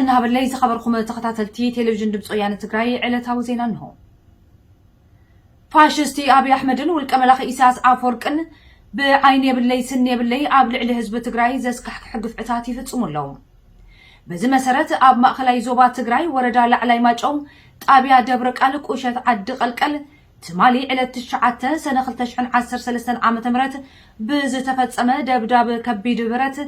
እናሃበለይ ዝኸበርኩም ተኸታተልቲ ቴሌቪዥን ድምፂ ወያነ ትግራይ ዕለታዊ ዜና እንሆ። ፋሽስቲ ኣብይ ኣሕመድን ውልቀ መላኺ ኢሳያስ ኣፈወርቅን ብዓይኒ የብለይ ስኒ የብለይ ኣብ ልዕሊ ህዝቢ ትግራይ ዘስካሕክሕ ግፍዕታት ይፍጽሙ ኣለዉ። በዚ መሰረት ኣብ ማእኸላይ ዞባ ትግራይ ወረዳ ላዕላይ ማጨው ጣብያ ደብረ ቃል ቁሸት ዓዲ ቀልቀል ትማሊ ዕለት ትሽዓተ ሰነ ክልተ ሽሕን ዓሰርተ ሰለስተን ዓመተ ምህረት ብዝተፈጸመ ደብዳብ ከቢድ ብረት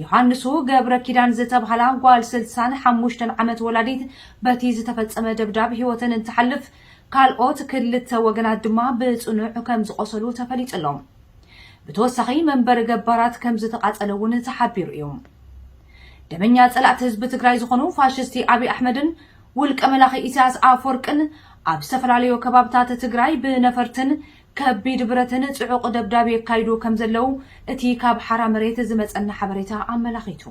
ዮሃንሱ ገብረ ኪዳን ዝተብሃላ ጓል ስልሳን ሓሙሽተን ዓመት ወላዲት በቲ ዝተፈጸመ ደብዳብ ህይወተን እንትሓልፍ ካልኦት ክልተ ወገናት ድማ ብጽኑዕ ከም ዝቖሰሉ ተፈሊጡ ኣሎ። ብተወሳኺ መንበሪ ገባራት ከም ዝተቓጸለ እውን ተሓቢሩ እዩ። ደመኛ ጸላእቲ ህዝቢ ትግራይ ዝኾኑ ፋሽስቲ ኣብይ ኣሕመድን ውልቀ መላኺ ኢሳያስ ኣፈወርቅን ኣብ ዝተፈላለዩ ከባብታት ትግራይ ብነፈርትን ከቢድ ብረትን ጽዑቕ ደብዳብ የካይዱ ከም ዘለዉ እቲ ካብ ሓራ መሬት ዝመጸና ሓበሬታ ኣመላኺቱ።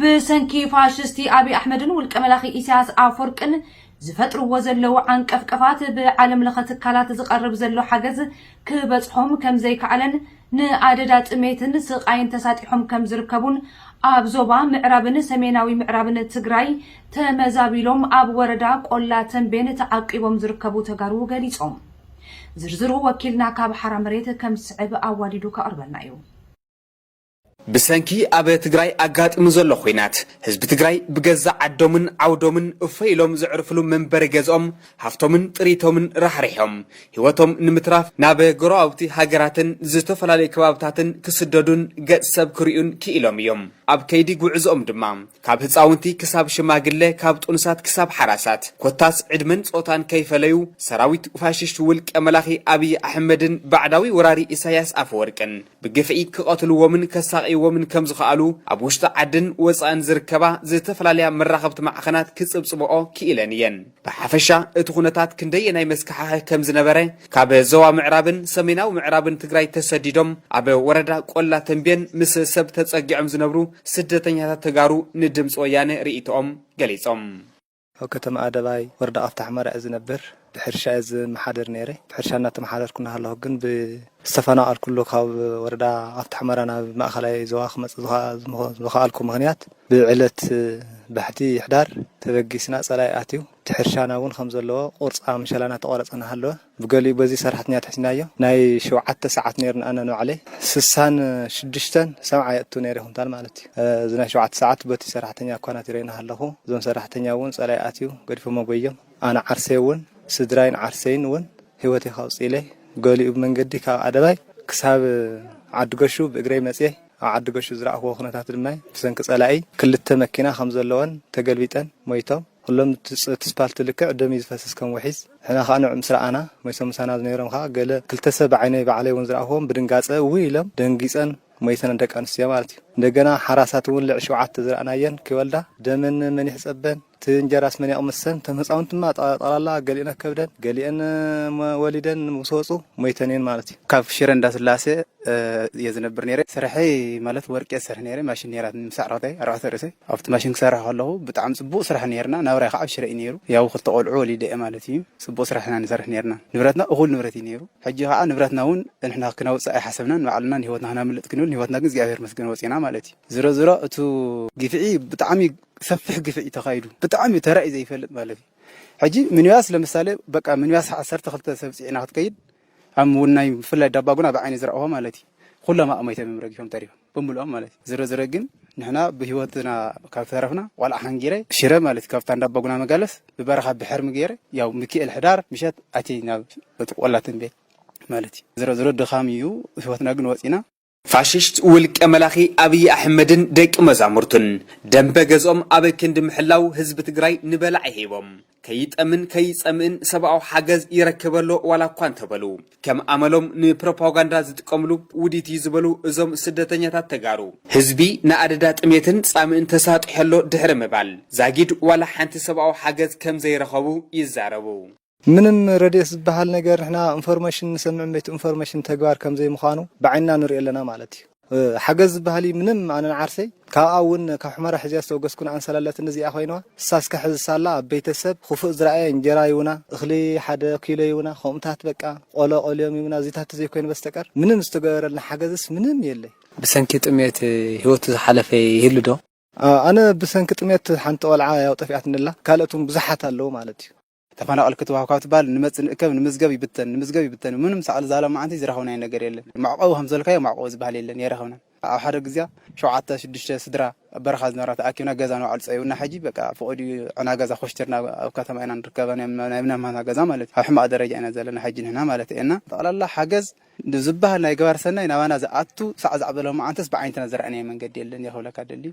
ብሰንኪ ፋሽስቲ ኣብይ ኣሕመድን ውልቀ መላኺ ኢሳያስ ኣፈወርቅን ዝፈጥርዎ ዘለዉ ዓንቀፍቀፋት ብዓለም ለኸ ትካላት ዝቐርብ ዘሎ ሓገዝ ክበጽሖም ከም ዘይከኣለን ንኣደዳ ጥሜትን ስቓይን ተሳጢሖም ከም ዝርከቡን ኣብ ዞባ ምዕራብን ሰሜናዊ ምዕራብን ትግራይ ተመዛቢሎም ኣብ ወረዳ ቆላ ተንቤን ተዓቂቦም ዝርከቡ ተጋሩ ገሊጾም። ዝርዝሩ ወኪልና ካብ ሓራ መሬት ከም ዝስዕብ ኣዋዲዱ ከቕርበልና እዩ። ብሰንኪ ኣብ ትግራይ ኣጋጢሙ ዘሎ ኹናት ህዝቢ ትግራይ ብገዛእ ዓዶምን ዓውዶምን እፎይ ኢሎም ዘዕርፍሉ መንበሪ ገዝኦም ሃፍቶምን ጥሪቶምን ራሕሪሖም ህይወቶም ንምትራፍ ናብ ጎረባብቲ ሃገራትን ዝተፈላለዩ ከባብታትን ክስደዱን ገጽ ሰብ ክርእዩን ክኢሎም እዮም። ኣብ ከይዲ ጉዕዝኦም ድማ ካብ ህፃውንቲ ክሳብ ሽማግለ ካብ ጥኑሳት ክሳብ ሓራሳት ኮታስ ዕድመን ፆታን ከይፈለዩ ሰራዊት ፋሽስት ውልቀ መላኺ ኣብይ ኣሕመድን ባዕዳዊ ወራሪ ኢሳያስ ኣፈወርቅን ብግፍዒ ክቐትልዎምን ከሳቕይዎምን ከም ዝኸኣሉ ኣብ ውሽጢ ዓድን ወፃእን ዝርከባ ዝተፈላለያ መራኸብቲ ማዕኸናት ክፅብፅብኦ ክኢለን እየን። ብሓፈሻ እቲ ኩነታት ክንደየናይ መስካሓኸ ከም ዝነበረ ካብ ዞባ ምዕራብን ሰሜናዊ ምዕራብን ትግራይ ተሰዲዶም ኣብ ወረዳ ቆላ ተንቤን ምስ ሰብ ተፀጊዖም ዝነብሩ ስደተኛታት ተጋሩ ንድምፂ ወያነ ርእይቶኦም ገሊፆም። ኣብ ከተማ ኣደባይ ወረዳ ኣፍታ ሑመራ እየ ዝነብር። ብሕርሻ እየ ዝመሓደር ነይረ። ብሕርሻ እናተመሓደርኩ እናሃለኹ ግን ብዝተፈናቐልኩሉ ካብ ወረዳ ኣፍታ ሑመራ ናብ ማእኸላይ ዞባ ክመፅእ ዝኸኣልኩ ምኽንያት ብዕለት ባሕቲ ሕዳር ተበጊስና ፀላኢ ኣትዩ እቲ ሕርሻና እውን ከም ዘለዎ ቁርፃ ምሸላና ተቆረፀ እናሃለወ ብገሊኡ በዚ ሰራሕተኛ ተሒዝናዮ ናይ ሸውዓተ ሰዓት ነይርና ኣነ ንባዕለይ ስሳን ሽዱሽተን ሰብዓ የእቱ ነይረ ኩንታል ማለት እዩ። እዚ ናይ ሸውዓተ ሰዓት በቲ ሰራሕተኛ እኳ ናቲረዮ እናሃለኹ እዞም ሰራሕተኛ እውን ፀላኢ ኣትዩ ገዲፎሞ ጎዮም ኣነ ዓርሰይ እውን ስድራይን ዓርሰይን እውን ህይወተይ ካውፅእ ኢለ ገሊኡ ብመንገዲ ካብ ኣደባይ ክሳብ ዓዲ ገሹ ብእግረይ መፅየ ኣብ ዓዲ ገሹ ዝረእኽዎ ኩነታት ድማ ብሰንኪ ፀላኢ ክልተ መኪና ከም ዘለወን ተገልቢጠን ሞይቶም ኩሎም እቲ ስፓልት ልክዕ ደም እዩ ዝፈስስ ከም ውሒዝ ንሕና ከዓ ንዑ ምስ ረኣና ሞይቶም ምሳና ዝነይሮም ከዓ ገለ ክልተ ሰብ ብዓይነይ ባዕለይ እውን ዝረእኽዎም ብድንጋፀ እውይ ኢሎም ደንጊፀን ሞይተን ደቂ ኣንስትዮ ማለት እዩ እንደገና ሓራሳት እውን ልዕሊ ሸውዓተ ዝረኣናየን ከይወልዳ ደመን መን ይሕፀበን እቲ እንጀራስ መን የቕምሰን እቶም ህፃውንቲ ድማ ጠቕላላ ገሊአን ከብደን ገሊአን ወሊደን ምስ ወፁ ሞይተን እየን ማለት እዩ ካብ ሽረ እንዳስላሴ እየ ዝነብር ነይረ። ስርሐይ ማለት ወርቂ እየ ዝሰርሕ ነይረ። ማሽን ነይራትኒ ምስ ኣዕሩኽተይ ኣርባዕተ ርእሰይ ኣብቲ ማሽን ክሰርሕ ከለኹ ብጣዕሚ ፅቡቕ ስራሕ ነይርና። ናብራይ ከዓ ኣብ ሽረ እዩ ነይሩ። ያው ክልተ ቆልዑ ወሊደ እየ ማለት እዩ። ፅቡቕ ስራሕ ኢና ንሰርሕ ነይርና። ንብረትና እኹል ንብረት እዩ ነይሩ። ሕጂ ከዓ ንብረትና እውን ንሕና ክናውፅእ ኣይሓሰብናን። ንባዕልና ንህይወትና ክናምልጥ ክንብል ንህይወትና ግን እግዚኣብሔር ይመስገን ወፂና ማለት እዩ። ዝሮ ዝሮ እቱ ግፍዒ ብጣዕሚ ሰፊሕ ግፍዒ ተኻይዱ ብጣዕሚ ተራእዩ ዘይፈልጥ ማለት እዩ። ሕጂ ሚኒባስ ለምሳሌ በቃ ሚኒባስ ዓሰርተ ክልተ ሰብ ፅዒና ክትከይድ ኣብ ውናይ ብፍላይ ዳባጉና ብዓይኒ ዝረእኹ ማለት እዩ ኩሎም ኣእሞይተ ምም ረጊፎም ተሪፎም ብምልኦም ማለት እዩ ዝረ ዝረ ግን ንሕና ብህይወትና ካብ ተረፍና ዋላ ሓንጊረ ሽረ ማለት ካብታ እንዳባጉና መጋለስ ብበረኻ ብሕርሚ ገይረ ያው ሚኪኤል ሕዳር ምሸት ኣትየ ናብ እቲ ቆላ ተንቤን ማለት እዩ ዝረ ዝረ ድኻም እዩ ህይወትና ግን ወፂና ፋሽስት ውልቀ መላኺ ኣብይ ኣሕመድን ደቂ መዛሙርቱን ደንበ ገዝኦም ኣብ ክንዲ ምሕላው ህዝቢ ትግራይ ንበላዒ ሂቦም ከይጠምን ከይፀምእን ሰብኣዊ ሓገዝ ይረክብ ኣሎ ዋላ እኳ እንተበሉ ከም ኣመሎም ንፕሮፓጋንዳ ዝጥቀምሉ ውዲት እዩ ዝበሉ እዞም ስደተኛታት ተጋሩ ህዝቢ ንኣደዳ ጥሜትን ፃምእን ተሳጢሑ ኣሎ ድሕሪ ምባል ዛጊድ ዋላ ሓንቲ ሰብኣዊ ሓገዝ ከም ዘይረኸቡ ይዛረቡ። ምንም ረድኤት ዝበሃል ነገር ንሕና ኢንፎርሜሽን ንሰምዕ እምበይቲ ኢንፎርሜሽን ተግባር ከምዘይምዃኑ ብዓይንና ንሪኦ ኣለና ማለት እዩ። ሓገዝ ዝበሃል እዩ ምንም ኣነ ንዓርሰይ ካብኣ እውን ካብ ሑመራ ሕዝያ ዝተወገዝኩ ንኣንሰላለትን እዚኣ ኮይንዋ እሳ እስከ ሕዚ ሳላ ኣብ ቤተሰብ ክፉእ ዝረኣየ እንጀራ ይውና እኽሊ ሓደ ኪሎ ይውና ከምኡታት በቃ ቆሎ ቆልዮም ይውና እዚታት ዘይኮይኑ በስተቀር ምንም ዝተገበረልና ሓገዝስ ምንም የለይ። ብሰንኪ ጥሜት ህይወቱ ዝሓለፈ ይህሉ ዶ? ኣነ ብሰንኪ ጥሜት ሓንቲ ቆልዓ ያው ጠፊኣትንላ፣ ካልኦት እውን ብዙሓት ኣለዉ ማለት እዩ። ተፈናቐል ክትወሃብ ካብ ትበሃል ንመጽእ ንእከብ ንምዝገብ ይብተን፣ ንምዝገብ ይብተን። ምንም ሳዕል ዛላ መዓንቲ ዝረኸብናዮ ነገር የለን። መዕቆቢ ከም ዘልካዮ መዕቆቢ ዝበሃል የለን፣ የረኸብናን። ኣብ ሓደ ግዜ ሸውዓተ ሽዱሽተ ስድራ ኣብ በረኻ ዝነበራ ተኣኪብና ገዛ ንባዕሉ ጸይቡና። ሕጂ በቃ ፍቕድ እዩ፣ ዕና ገዛ ኮሽቲርና ኣብ ከተማ ኢና ንርከበን፣ ናይ ናይ ናማና ገዛ ማለት እዩ። ኣብ ሕማቕ ደረጃ ኢና ዘለና ሕጂ ንሕና ማለት እዩ። እና ጠቕላላ ሓገዝ ዝበሃል ናይ ግባር ሰናይ ናባና ዝኣቱ ሳዕ ዛዕ በለ መዓንተስ ብዓይንትና ዝረኣናዮ መንገዲ የለን፣ ይኸብለካ ደልዩ።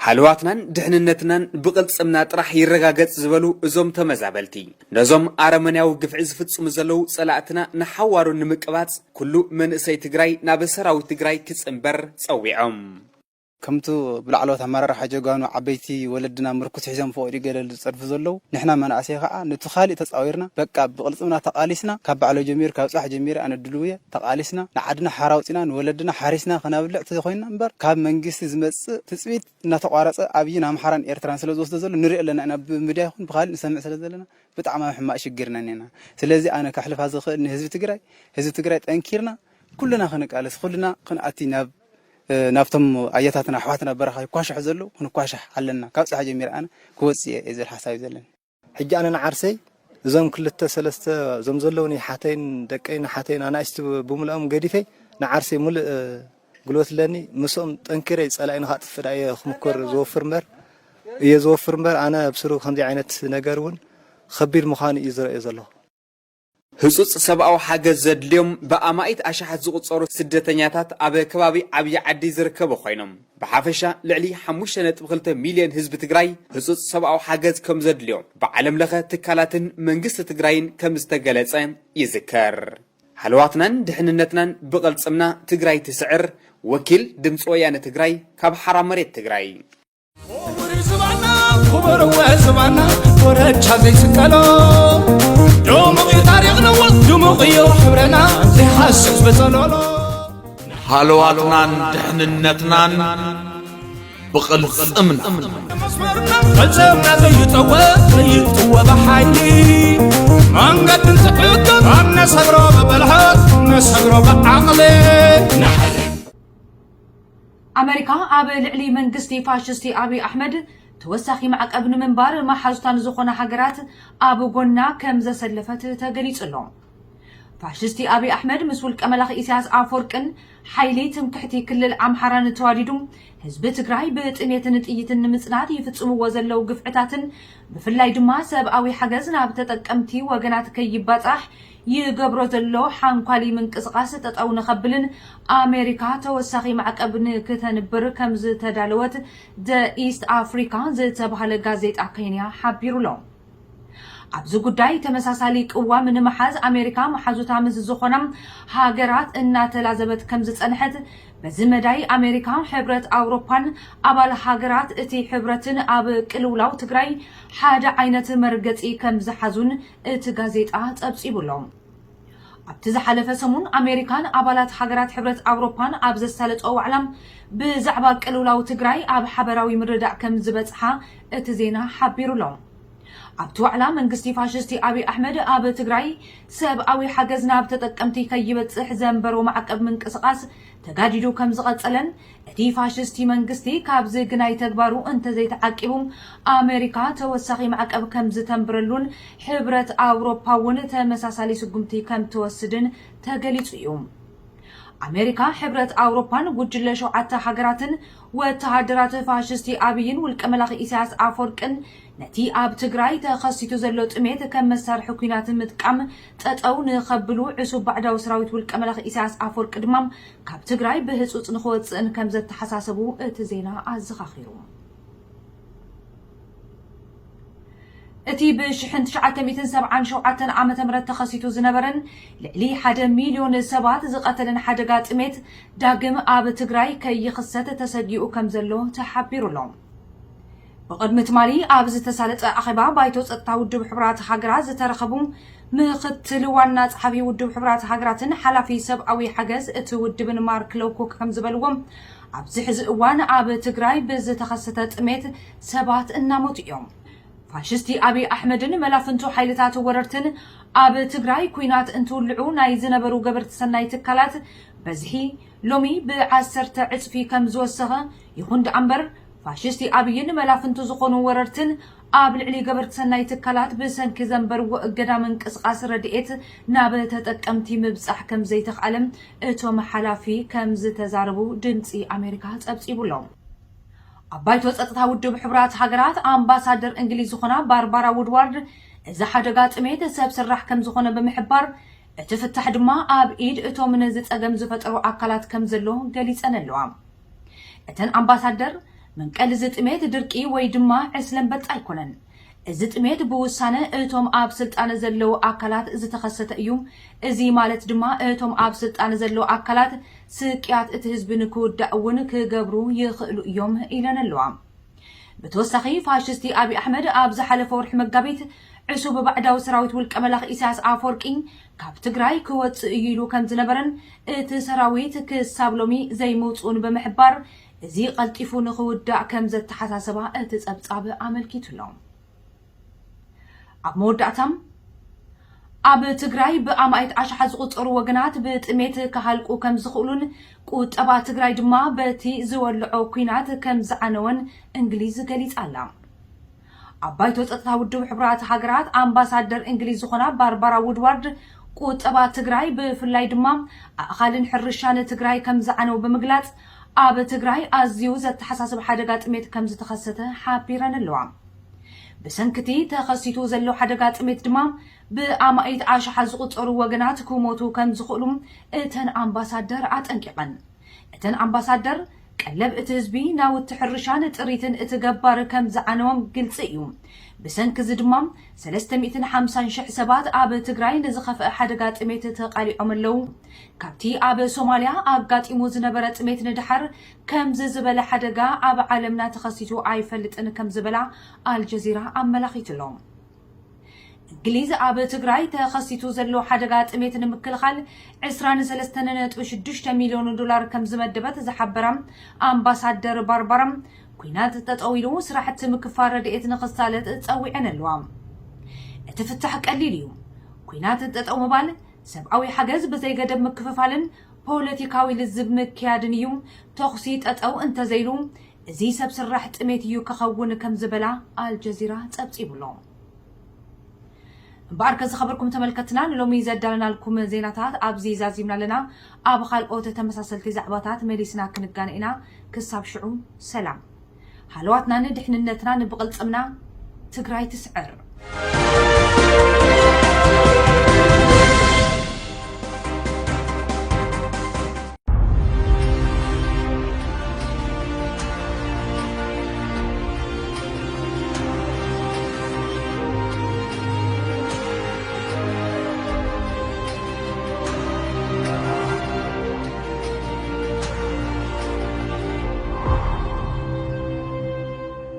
ሃለዋትናን ድሕንነትናን ብቕልጽምና ጥራሕ ይረጋገጽ ዝበሉ እዞም ተመዛበልቲ፣ ነዞም ኣረመንያዊ ግፍዒ ዝፍጽሙ ዘለዉ ጸላእትና ንሓዋሩ ንምቅባጽ ኩሉ መንእሰይ ትግራይ ናብ ሰራዊት ትግራይ ክጽንበር ጸዊዖም። ከምቱ ብላዕለዎት ኣመራርሓ ጀጋኑ ዓበይቲ ወለድና ምርኩስ ሒዞም ፈቐዱ ገለ ዝጸድፉ ዘለዉ፣ ንሕና መናእሰይ ኸዓ ነቲ ካሊእ ተጻዊርና፣ በቃ ብቕልጽምና ተቓሊስና፣ ካብ ባዕሎ ጀሚሩ፣ ካብ ጽባሕ ጀሚሩ ኣነ ድልው እየ፣ ተቓሊስና፣ ንዓድና ሓራ ኣውጺና፣ ንወለድና ሓሪስና ከነብልዕ ተኾይንና እምበር፣ ካብ መንግስቲ ዝመጽእ ትጽቢት እናተቋረጸ ኣብይን ኣምሓራን ኤርትራን ስለ ዝወስዶ ዘሎ ንሪኦ ኣለና ኢና፣ ብሚድያ ይኹን ብኻሊእ ንሰምዕ ስለ ዘለና ብጣዕሚ ኣብ ሕማቕ ሽግር ኢና እኒአና። ስለዚ ኣነ ከሕልፋ ዝኽእል ንህዝቢ ትግራይ፣ ህዝቢ ትግራይ ጠንኪርና ኩልና ክንቃለስ፣ ኩልና ክንኣቲ ናብ፣ እ፣ ናብቶም ኣያታትና ኣሕዋትና በረኻ ይኳሻሑ ዘለዉ ክንኳሻሕ ኣለና። ካብ ጽባሕ ጀሚረ ኣነ ክወጽእ እየ ዝብል ሓሳብ እዩ ዘለኒ። ሕጂ ኣነ ንዓርሰይ እዞም ክልተ ሰለስተ እዞም ዘለዉኒ ሓተይን ደቀይን ሓተይን ኣናእሽቲ ብምልኦም ገዲፈይ ንዓርሰይ ሙሉእ፣ እ፣ ጉልበት ኣለኒ። ምስኦም ጠንኪረ ጸላኢ ንኻጥፍእ ደኣ እየ ክምኩር ዝወፍር እምበር፣ እየ ዝወፍር እምበር ኣነ ኣብ ስሩ ከምዚ ዓይነት ነገር እውን ከቢድ ምዃኑ እዩ ዝረእዮ ዘለኹ። ህጹጽ ሰብኣዊ ሓገዝ ዘድልዮም ብኣማኢት ኣሽሓት ዝቑጸሩ ስደተኛታት ኣብ ከባቢ ዓብዪ ዓዲ ዝርከቡ ኮይኖም፣ ብሓፈሻ ልዕሊ ሓሙሽተ ነጥቢ ክልተ ሚልዮን ህዝቢ ትግራይ ህጹጽ ሰብኣዊ ሓገዝ ከም ዘድልዮ ብዓለም ለኸ ትካላትን መንግስቲ ትግራይን ከም ዝተገለጸ ይዝከር። ሃለዋትናን ድሕንነትናን ብቕልጽምና ትግራይ ትስዕር። ወኪል ድምፂ ወያነ ትግራይ ካብ ሓራ መሬት ትግራይ። ክቡር ዝባና፣ ክቡር ወ ዝባና፣ ኮረቻ ዘይስቀሎ። ድሙቕ እዩ ታሪኽና፣ ድሙቕ እዩ ሕብረና፣ ዘይሃስስ ብጸሎሎ። ሃለዋትናን ድሕንነትናን ብቕልጽምና። መስመርና፣ ቅልጽምና ዘይጠወ፣ ዘይጥወ ብሓይሊ። መንገዲ እንትሕግር፣ ኣብ ነሰግሮ ብብልሓት፣ ነሰግሮ ብዓቕሊ። ኣመሪካ ኣብ ልዕሊ መንግስቲ ፋሽስቲ ኣብይ ኣሕመድ ተወሳኺ ማዕቀብ ንምንባር መሓዙታን ዝኾና ሃገራት ኣብ ጎና ከም ዘሰለፈት ተገሊጹ ኣሎ። ፋሽስቲ ኣብይ ኣሕመድ ምስ ውልቀ መላኺ ኢሳያስ ኣፈወርቅን ሓይሊ ትምክሕቲ ክልል ኣምሓራን ተዋዲዱ ህዝቢ ትግራይ ብጥሜትን ጥይትን ንምጽናት ይፍጽምዎ ዘለዉ ግፍዕታትን ብፍላይ ድማ ሰብኣዊ ሓገዝ ናብ ተጠቀምቲ ወገናት ከይባጻሕ ይገብሮ ዘሎ ሓንኳሊ ምንቅስቓስ ጠጠው ንኸብልን ኣሜሪካ ተወሳኺ ማዕቀብ ንክተንብር ከም ዝተዳለወት ደ ኢስት ኣፍሪካ ዝተባህለ ጋዜጣ ኬንያ ሓቢሩ ኣሎ። ኣብዚ ጉዳይ ተመሳሳሊ ቅዋም ንምሓዝ ኣሜሪካ መሓዙታ ምስ ዝኾና ሃገራት እናተላዘበት ከም ዝጸንሐት፣ በዚ መዳይ ኣሜሪካ፣ ሕብረት ኣውሮፓን ኣባል ሃገራት እቲ ሕብረትን ኣብ ቅልውላው ትግራይ ሓደ ዓይነት መርገጺ ከም ዝሓዙን እቲ ጋዜጣ ጸብጺቡ ኣሎ። ኣብቲ ዝሓለፈ ሰሙን ኣሜሪካን ኣባላት ሃገራት ሕብረት ኣውሮፓን ኣብ ዘሳለጦ ዋዕላ ብዛዕባ ቅልውላው ትግራይ ኣብ ሓበራዊ ምርዳእ ከም ዝበጽሓ እቲ ዜና ሓቢሩ ኣሎ። ኣብቲ ዋዕላ መንግስቲ ፋሽስቲ ኣብይ ኣሕመድ ኣብ ትግራይ ሰብኣዊ ሓገዝ ናብ ተጠቀምቲ ከይበጽሕ ዘንበሮ ማዕቀብ ምንቅስቓስ ተጋዲዱ ከም ዝቐጸለን እቲ ፋሽስቲ መንግስቲ ካብዚ ግናይ ተግባሩ እንተዘይተዓቂቡ ኣሜሪካ ተወሳኺ ማዕቀብ ከም ዝተንብረሉን ሕብረት ኣውሮፓ እውን ተመሳሳሊ ስጉምቲ ከም ትወስድን ተገሊጹ እዩ። ኣሜሪካ፣ ሕብረት ኣውሮፓን ጉጅለ ሸውዓተ ሃገራትን ወተሃደራት ፋሽስቲ ኣብይን ውልቀ መላኺ ኢሳያስ ኣፈወርቅን ነቲ ኣብ ትግራይ ተኸሲቱ ዘሎ ጥሜት ከም መሳርሒ ኲናት ምጥቃም ጠጠው ንኸብሉ ዕሱብ ባዕዳዊ ሰራዊት ውልቀ መላኺ ኢሳያስ ኣፈወርቂ ድማ ካብ ትግራይ ብህጹጽ ንኽወጽእን ከም ዘተሓሳሰቡ እቲ ዜና ኣዘኻኺሩ። እቲ ብ ሽሕን ትሽዓተ ሚእትን ሰብዓን ሸውዓተን ዓመተ ምህረት ተኸሲቱ ዝነበረን ልዕሊ ሓደ ሚልዮን ሰባት ዝቐተለን ሓደጋ ጥሜት ዳግም ኣብ ትግራይ ከይኽሰት ተሰጊኡ ከም ዘሎ ተሓቢሩ ኣሎ። ብቕድሚ ትማሊ ኣብ ዝተሳለጠ ኣኼባ ባይቶ ጸጥታ ውድብ ሕቡራት ሃገራት ዝተረኸቡ ምኽትል ዋና ጸሓፊ ውድብ ሕቡራት ሃገራትን ሓላፊ ሰብኣዊ ሓገዝ እቲ ውድብን ማርክ ሎውኮክ ከም ዝበልዎ፣ ኣብዚ ሕዚ እዋን ኣብ ትግራይ ብዝተኸሰተ ጥሜት ሰባት እናሞቱ እዮም። ፋሽስቲ ኣብይ ኣሕመድን መላፍንቱ ሓይልታት ወረርትን ኣብ ትግራይ ኲናት እንትውልዑ ናይ ዝነበሩ ገበርቲ ሰናይ ትካላት በዝሒ ሎሚ ብዓሰርተ ዕጽፊ ከም ዝወሰኸ፣ ይኹን ደኣ እምበር ፋሽስቲ ኣብይን መላፍንቱ ዝኾኑ ወረርትን ኣብ ልዕሊ ገበርቲ ሰናይ ትካላት ብሰንኪ ዘንበርዎ እገዳ ምንቅስቓስ ረድኤት ናብ ተጠቀምቲ ምብጻሕ ከም ዘይተኽኣለም እቶም ሓላፊ ከም ዝተዛረቡ ድምፂ ኣሜሪካ ጸብጺቡ ኣሎ። ኣብ ባይቶ ጸጥታ ውድብ ሕቡራት ሃገራት ኣምባሳደር እንግሊዝ ዝኾና ባርባራ ውድዋርድ፣ እዚ ሓደጋ ጥሜት ሰብ ስራሕ ከም ዝኾነ ብምሕባር፣ እቲ ፍታሕ ድማ ኣብ ኢድ እቶም ነዚ ጸገም ዝፈጠሩ ኣካላት ከም ዘሎ ገሊጸን ኣለዋ። እተን ኣምባሳደር፣ መንቀሊ እዚ ጥሜት ድርቂ ወይ ድማ ዕስለ ኣንበጣ ኣይኮነን። እዚ ጥሜት ብውሳነ እቶም ኣብ ስልጣን ዘለዉ ኣካላት ዝተኸሰተ እዩ። እዚ ማለት ድማ እቶም ኣብ ስልጣን ዘለዉ ኣካላት ስቅያት እቲ ህዝቢ ንክውዳእ እውን ክገብሩ ይኽእሉ እዮም ኢለን ኣለዋ። ብተወሳኺ ፋሽስቲ ኣብይ ኣሕመድ ኣብ ዝሓለፈ ወርሒ መጋቢት ዕሱብ ባዕዳዊ ሰራዊት ውልቀ መላኺ ኢሳያስ ኣፈወርቂ ካብ ትግራይ ክወፅእ እዩ ኢሉ ከም ዝነበረን እቲ ሰራዊት ክሳብ ሎሚ ዘይምውፅኡን ብምሕባር፣ እዚ ቀልጢፉ ንኽውዳእ ከም ዘተሓሳሰባ እቲ ጸብጻብ ኣመልኪቱ ኣሎ። ኣብ መወዳእታ፣ ኣብ ትግራይ ብኣማኢት ኣሽሓት ዝቑጸሩ ወገናት ብጥሜት ክሃልቁ ከም ዝኽእሉን ቁጠባ ትግራይ ድማ በቲ ዝወልዖ ኲናት ከም ዝዓነወን እንግሊዝ ገሊጻ ኣላ። ኣብ ባይቶ ጸጥታ ውድብ ሕቡራት ሃገራት ኣምባሳደር እንግሊዝ ዝኾና ባርባራ ውድዋርድ፣ ቁጠባ ትግራይ ብፍላይ ድማ ኣእኻልን ሕርሻን ትግራይ ከም ዝዓነው ብምግላጽ፣ ኣብ ትግራይ ኣዝዩ ዘተሓሳስብ ሓደጋ ጥሜት ከም ዝተኸሰተ ሓቢረን ኣለዋ። ብሰንክቲ ተኸሲቱ ዘሎ ሓደጋ ጥሜት ድማ ብኣማኢት ኣሽሓት ዝቑጸሩ ወገናት ክሞቱ ከም ዝኽእሉ እተን ኣምባሳደር ኣጠንቂቐን። እተን ኣምባሳደር፣ ቀለብ እቲ ህዝቢ፣ ናውቲ ሕርሻን ጥሪትን እቲ ገባር ከም ዝዓነዎም ግልጺ እዩ። ብሰንኪ እዚ ድማ ሰለስተ ሚእትን ሓምሳን ሽሕ ሰባት ኣብ ትግራይ ንዝኸፍአ ሓደጋ ጥሜት ተቓሊዖም ኣለዉ። ካብቲ ኣብ ሶማልያ ኣጋጢሙ ዝነበረ ጥሜት ንደሓር ከምዚ ዝበለ ሓደጋ ኣብ ዓለምና ተኸሲቱ ኣይፈልጥን ከም ዝበላ ኣልጀዚራ ኣመላኺቱ ኣሎ። እንግሊዝ ኣብ ትግራይ ተኸሲቱ ዘሎ ሓደጋ ጥሜት ንምክልኻል ዕስራን ሰለስተን ነጥቢ ሽዱሽተ ሚልዮን ዶላር ከም ዝመደበት ዝሓበራ ኣምባሳደር ባርባራ፣ ኲናት ጠጠው ኢሉ ስራሕቲ ምክፋል ረድኤት ንኽሳለጥ ጸዊዐን ኣለዋ። እቲ ፍታሕ ቀሊል እዩ። ኲናት ጠጠው ምባል፣ ሰብኣዊ ሓገዝ ብዘይገደብ ምክፍፋልን ፖለቲካዊ ልዝብ ምክያድን እዩ። ተኹሲ ጠጠው እንተዘይሉ፣ እዚ ሰብ ስራሕ ጥሜት እዩ ክኸውን ከም ዝበላ ኣልጀዚራ ጸብጺቡ ኣሎ። እምበኣርከ ዝኸበርኩም ተመልከትና፣ ንሎሚ ዘዳለናልኩም ዜናታት ኣብዚ ዛዚምና ኣለና። ኣብ ካልኦት ተመሳሰልቲ ዛዕባታት መሊስና ክንጋነ ኢና። ክሳብ ሽዑ ሰላም። ሃለዋትናን ድሕንነትናን ብቕልጽምና። ትግራይ ትስዕር።